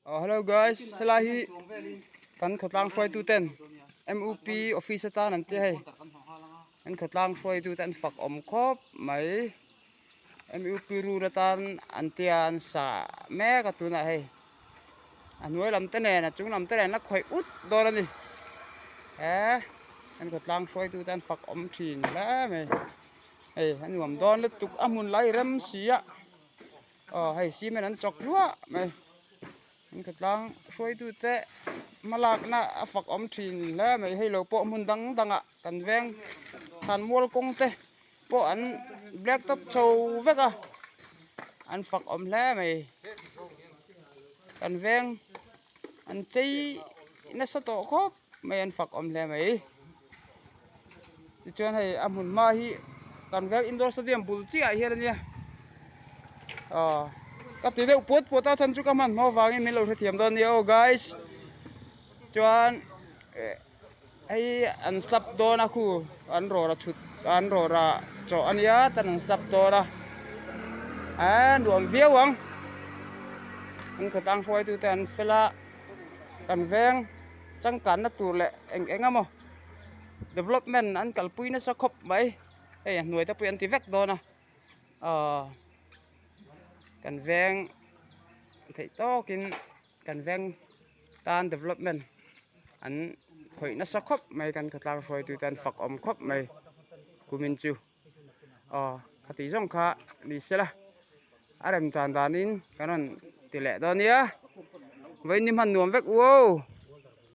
Aw hello guys helai hi kan khawtlang hruaitu ten M_U_P office atan an tia hei an khawtlang hruaitu te an fak awm khawp mai M_U_P rule atan an tia an sa mek a tunah hei a hnuai lam te nen a chung lam te nen a khawih ut dawn a ni he an khawtlang hruaitu te an fak awm thin hle mai hei a nuam dawn lutuk a hmun lai rem si a. Aw hei cement an chawk hluah mai an khawtlang hruaitute hmalakna a fak awm thin hle mai hei lo pawh hmun dang dangah kan veng thlanmual kawng te pawh an black top chho vek a an fak awm hle mai kan veng an chei nasa tawh khawp mai an fak awm hle mai. Tichuan hei a hmun hma hi kan veng indoor stadium bul chiah ah hian ania aw ka ti deuh puat puat a chhan chu ka hmanhmawh avangin min lo hrethiam dawn ania aw guys chuan eh hei an slap dawn a khu an rawra chhut an rawra chawh ania tan an slap dawn a eh nuam viau ang an khawtlang hruaitu te an fel a kan veng changkanna tur leh eng eng emaw development an kalpui nasa khawp mai hei a hnuai te pawh hi an ti vek dawn a aw kan veng theih tawkin kan veng tan development an khawih nasa khawp mai kan khawtlang hruaitu te an fak awm khawp mai kumin chu aw khati zawng kha ni sela a remchan danin kan rawn ti leh dawn nia vawiin ni hman nuam vek uo.